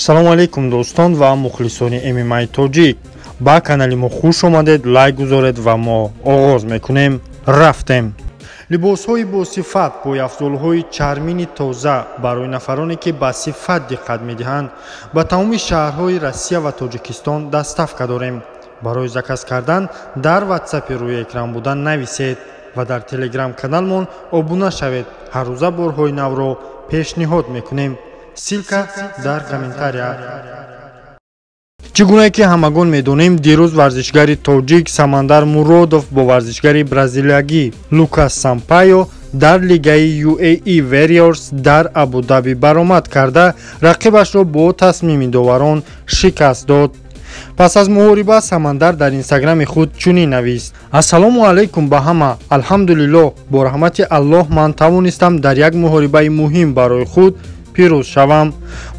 Салому алейкум дӯстон ва мухлисони ММА тоҷик. Ба канали мо хуш омадед, лайк гузоред ва мо оғоз мекунем. Рафтем. Либосҳои босифат, пойафзолҳои чармини тоза барои нафароне, ки ба сифат диққат медиҳанд, ба тамоми шаҳрҳои Россия ва Тоҷикистон доставка дорем. Барои заказ кардан дар ватсапи рӯи экран буда нависед ва дар телеграм-каналмон обуна шавед. Ҳаррӯза борҳои навро пешниҳод мекунем. Ссылка дар комментария. Чӣ гунае ки ҳамагон медонем, дирӯз варзишгари тоҷик Самандар Муродов бо варзишгари бразилиягӣ Лукас Сампайо дар лигаи UAE Warriors дар Абудаби баромад карда, рақибашро бо тасмими доварон шикаст дод. Пас аз муҳориба Самандар дар инстаграми худ чунин навист: Ассалому алайкум ба ҳама. Алҳамдулиллоҳ, бо раҳмати Аллоҳ ман тавонистам дар як муҳорибаи муҳим барои худ пирӯз шавам.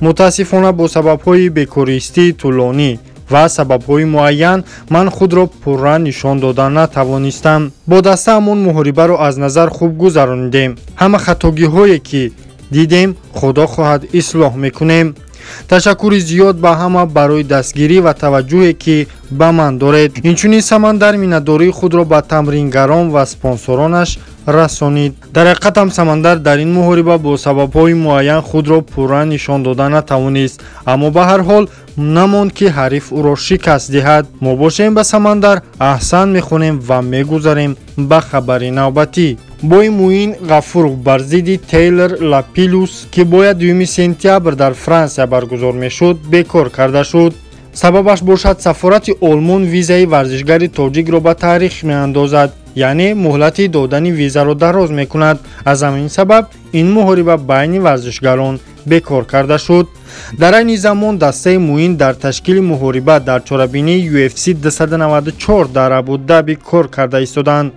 Мутаассифона, бо сабабҳои бекористии тӯлонӣ ва сабабҳои муайян ман худро пурра нишон дода натавонистам. Бо дастаамон муҳорибаро аз назар хуб гузаронидем. Ҳама хатогиҳое ки дидем, Худо хоҳад, ислоҳ мекунем. Ташаккури зиёд ба ҳама барои дастгирӣ ва таваҷҷӯҳе ки ба ман доред. Инчунин Самандар миннатдории худро ба тамрингарон ва спонсоронаш расонид. Дар ҳақиқатам Самандар дар ин муҳориба бо сабабҳои муайян худро пурра нишон дода натавонист, аммо ба ҳар ҳол намонд ки ҳариф ӯро шикаст диҳад. Мо бошем ба Самандар аҳсан мехонем ва мегузарем ба хабари навбатӣ. Бои Муин Ғафуров бар зидди Тейлор Лапилус, ки бояд 2 сентябр дар Франсия баргузор мешуд, бекор карда шуд. Сабабаш бошад, сафорати Олмон визаи варзишгари тоҷикро ба таърих меандозад, яъне муҳлати додани визаро дароз мекунад. Аз ҳамин сабаб ин муҳориба байни варзишгарон бекор карда шуд. Дар айни замон дастаи Муин дар ташкили муҳориба дар чорабинии UFC 294 дар Абудаби кор карда истоданд.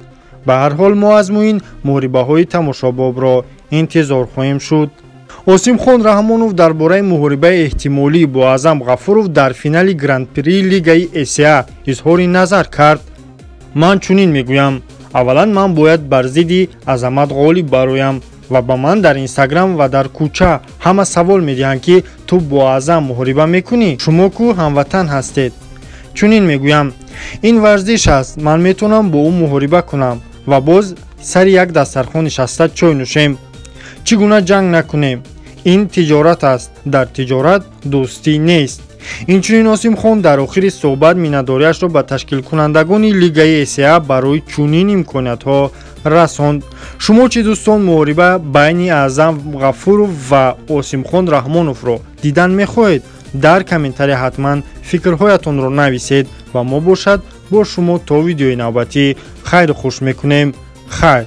Ба ҳар ҳол мо аз Муин муҳорибаҳои тамошобобро интизор хоҳем шуд. Осимхон Раҳмонов дар бораи муҳорибаи эҳтимолӣ бо Аъзам Ғафуров дар финали Гран-при лигаи ЭСА изҳори назар кард. Ман чунин мегӯям: аввалан ман бояд бар зидди Азамат ғолиб бароям ва ба ман дар Инстаграм ва дар кӯча ҳама савол медиҳанд, ки ту бо Аъзам муҳориба мекунӣ, шумо ку ҳамватан ҳастед. Чунин мегӯям: ин варзиш аст, ман метавонам бо ӯ муҳориба кунам ва боз сари як дастархон нишаста чой нӯшем. Чӣ гуна ҷанг накунем? Ин тиҷорат аст, дар тиҷорат дӯстӣ нест. Инчунин Осимхон дар охири суҳбат миннатдориашро ба ташкилкунандагони лигаи ЭСА барои чунин имкониятҳо расонд. Шумо чӣ дӯстон, муҳориба байни Аъзам Ғафуров ва Осимхон Раҳмоновро дидан мехоҳед? Дар комментария ҳатман фикрҳоятонро нависед ва мо бошад бо шумо то видеои навбатӣ хайру хуш мекунем. Хайр.